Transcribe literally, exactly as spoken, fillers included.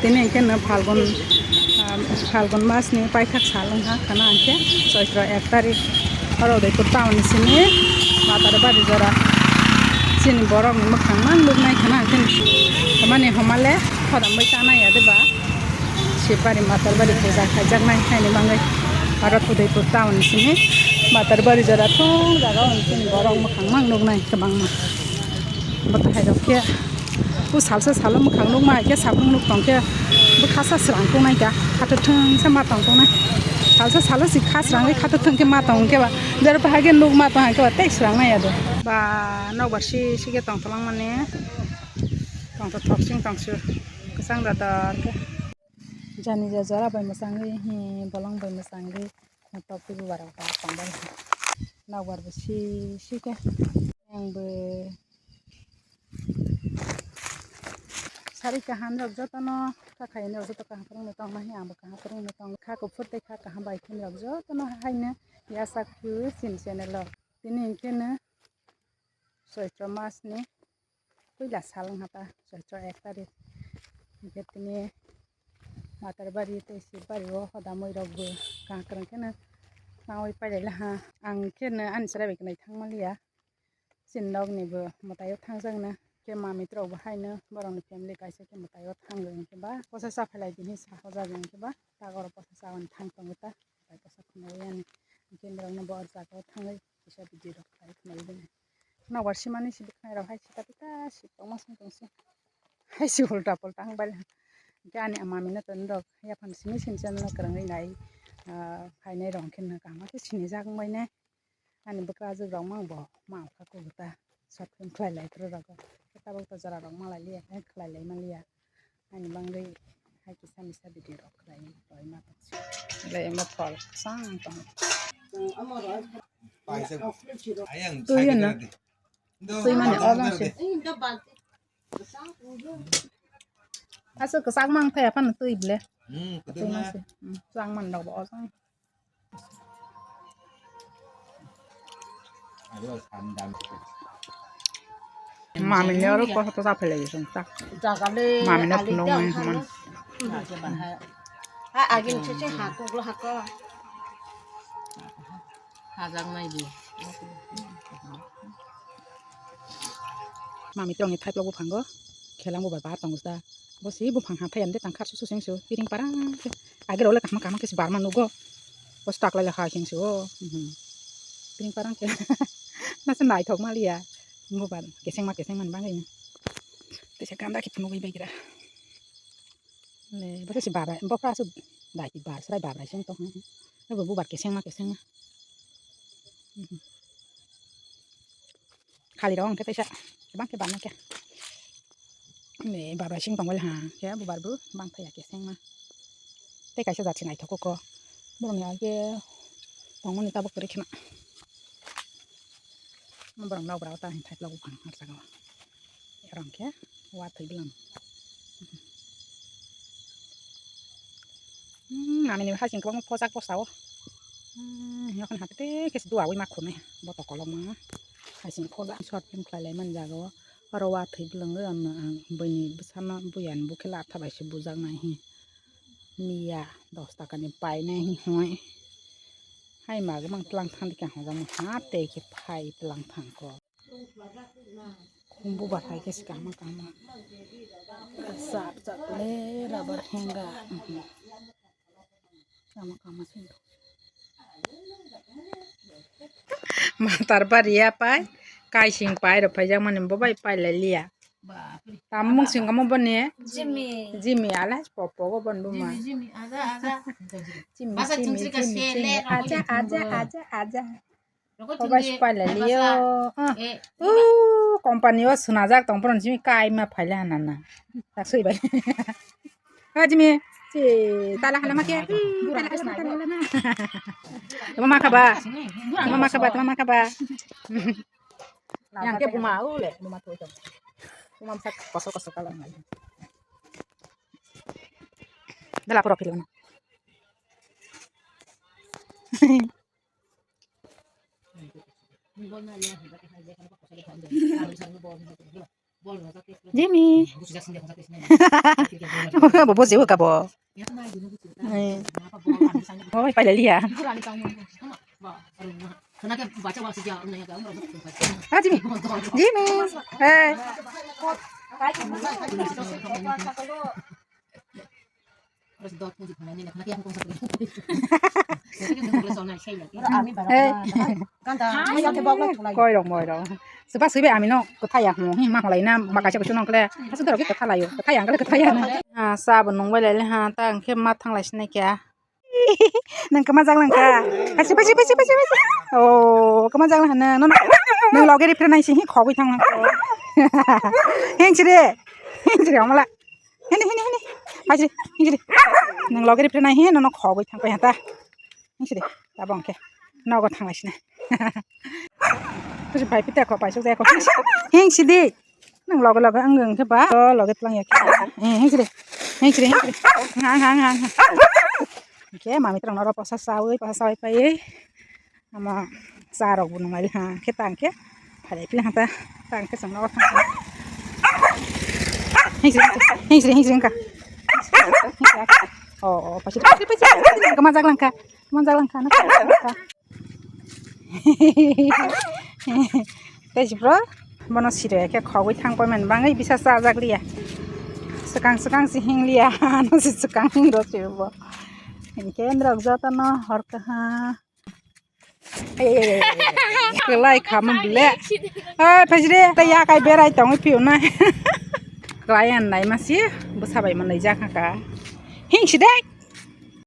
Tini hwnkhe no Phalgun, ah, Phalgun masni paithak sal wngkha khana hwnkhe Choitro ek tarik. Oro Udaipur town ni simi Matarbari jora chini borok ni mwkhang mang nuknai khana hwnkhe tamani homale hodam bai tanai ya de ba. Shibari Matarbari puja khaijaknai haini bagwi aro Udaipur town ni simi Matarbari jora thung jaga o chini borok mwkhang mang nuknai kwbangma. Bo thairok khe o salsa salo mwkhang nukma hai khe saphang nuk tong khe bo khasa srang tongnai kha, khato thwng se ma tong tongnai. Salsa salo si kha srangwi khato thwng khe ma tong khe ba, jero bahai khe nuk ma tong hai khe ba tei srang nai ya do. Ba nokbar si si khe tong tolong mani tong to thok sing tong su kwchang da da khe. Jani ja jora bai mwchangwi hi bolong bai mwchangwi tok twi bubar rok tong bai nokbar bo si si khe. Ang bo Sari kaham rok jotono kha khaini rok joto kaham kwrwngno tongma hi ang bo kaham kwrwngno tong kha kuphur tei kha kaham bai khini rok jotono haino yachak phuru chini channel o. Tini hwnkhe no Choitro mas ni puila sal wngkha ta, Choitro ek tarik. Hwnkhe tini Matarbari tei Sibari o hodamwi rok bo kaham kwrwng kheno tangwi pailai laha. Ang kheno ani chwrai bai kwnwi thangma liya. Chini nokni bo mwtai o thangjakna khe mami rok bo haino borokni family kaisa khe mwtai o thangwi hwnkhe ba posa cha phailai di hinwi sa hojak hwnkhe ba tak oro posa cha oni thang tongo ta mwtai posa khwnwi ani hwnkhe norokno bo o jaga o thangwi kisa video rok khlai khwnwi di nokbar simani si bwkhwnai rok hai sita pita si tongma song tong si hai si ulta pulta ang bai hwnkhe ani mami no toni rok yaphang simi sini channel no kwrwngwi nai phainai rok hwnkhe no kaham khe sinijak wngbai nai. Ani bwkrajwk rok mang bo ma kha kubuta short film khlai lai phuru rogo. Tabuk to jora rok malai liya khe khlai lai maliya. Ani bangwi hai kisa misa video rok khlai roi ma tong. Le emo phol sang tong. Twi ano. Twi mani obo se. Aswk kwchak mang thaya phano twi ble. Hmm, twi kwdwma. Mang se. Hmm, chwng man rok bo ojang. Mami ni oro kosa to japhailai song ta. Mami no phunuk nai haman. Ha agin chuchu ha kuklo ha ko. Hajak nai di. Mami tongni thaiplok buphango khelang bubar bahar tongo ta. Bo si buphang ha thai ande tang khar susu seng su piring parang khe. Age role kahma kahma khe si barma nugo. Bo stack lai ha seng su o. Mhm. Piring parang khe. Nasa naithok maliya. Bubar keseng ma keseng man bangai. Tesa ganda khe phunugwi baigra. Le bo si babrai bo kha su dai bar srai babrai seng to. Bo bubar keseng ma keseng ma. Mhm. Khali rok hwnkhe teisa bangkhe bangkhe. Ni babra sing tongwali ha khe bubar bo bangthaya kesengma. Tei kaisa jat se naithok kho borokni age tongmani tabuk kwrwi kheno. Borok nokbar o ta hinthai tabuk buphang harsa kha. Oro hwnkhe wa thwi bwlam. Hmm, nini hasing kwbangma pojak bwsa o. Hmm, yakon hapte khe duawi ma khunai boto kolokma. Hasing pojak short film khlai lai man jaga o. Oro wa thwi bwlwngo ano ang buini bwsano buyan bukhe latha bai se bujak nai hi. Miya dos taka ni painai hi hoi. Hai ma gumang tlang thang dikha hojak ma ha tei khe phai tlang thang ko. Khumbu bathai khe se kahma kahma. Chap chap le rubber hanger. Kahma kahma se. Matar bariya pai, kaising pai rok phaijak mani bo bai pai lai liya. Tam mung sing kamo boni? Jimmy. Jimmy ala popo go bon buma. Jimmy, Jimmy, ada, ada. Jimmy, Jimmy, Jimmy, Jimmy, aja, aja, aja, aja. Kobai supai lai liyo. Ah. Uh, company o sunajak tong poron simi kai ma phaile hanana. Tak sui bai. Ah, Jimmy, si tala hala ma ke. Hmm, tala hala ma, tala hala ma. Tama ma khaba. Tama ma khaba, tama ma khaba. Yang ke buma u le, buma tu. Buma sak kosok kosok kalang. Dala pura philona. Jimmy. Bo bo jebu kabo. Eh. Oi, pailaliya. Ah, Jimmy. Jimmy. Hey. Hey. Koi rong, moi rong. Supa suibe ami no kwthai ya hmo, hi ma hwnlai na, ma kaisa kusu nong kle. Hasu dorok kwthai laio, kwthai ya, kwthai ya. Ah, sa bo nung bai lai le ha, ta hwnkhe ma thang lai sinai kya. Nang kama jak lang kha. Phaisi, phaisi, phaisi, phaisi, phaisi. Oh, kama jak lang hana. Nang, nang loge ri phira nai si hi khogwi thang lang. Heng sire. Heng sire, omala. Hini, hini, hini. Phaisi, heng sire. Nang loge ri phira nai hi, nono khogwi thang pai hata. Heng sire. Tabong khe. Nogo thang lai sina. Phaisi bai pita kho, paisuk jaya kho. Heng sidi. Nang loge loge ang ang khe ba. Oh, loge tlang ya khe. Eh, heng sidi. Heng sidi, heng sidi. Hang, hang, hang, hang. Hingkhe mami twrwng norok posa chawi, posa chawi paiwi. Ama cha rok bo nung lai ha. Khe tang khe. Phalai pila ha ta. Tang khe chwng nogo thang. Heng sidi, heng sidi, heng sidi wngkha. Oh, oh, paisidi, paisidi, paisidi. Kama jak lang kha. Kama jak lang kha. Tei si bro, bono siro ya khe khogwi thang koi man bangwi bisa chajak liya. Swkang swkang si hing liya, ano si swkang hing rw si bo. Hinkhe norok jotono hor kaha. Kwlai khama bile. Oi, phaiside, tei ya kai berai tongwi phiyo na. Kwlai an nai ma si, bwsa bai manai jak kha. Hing si dai.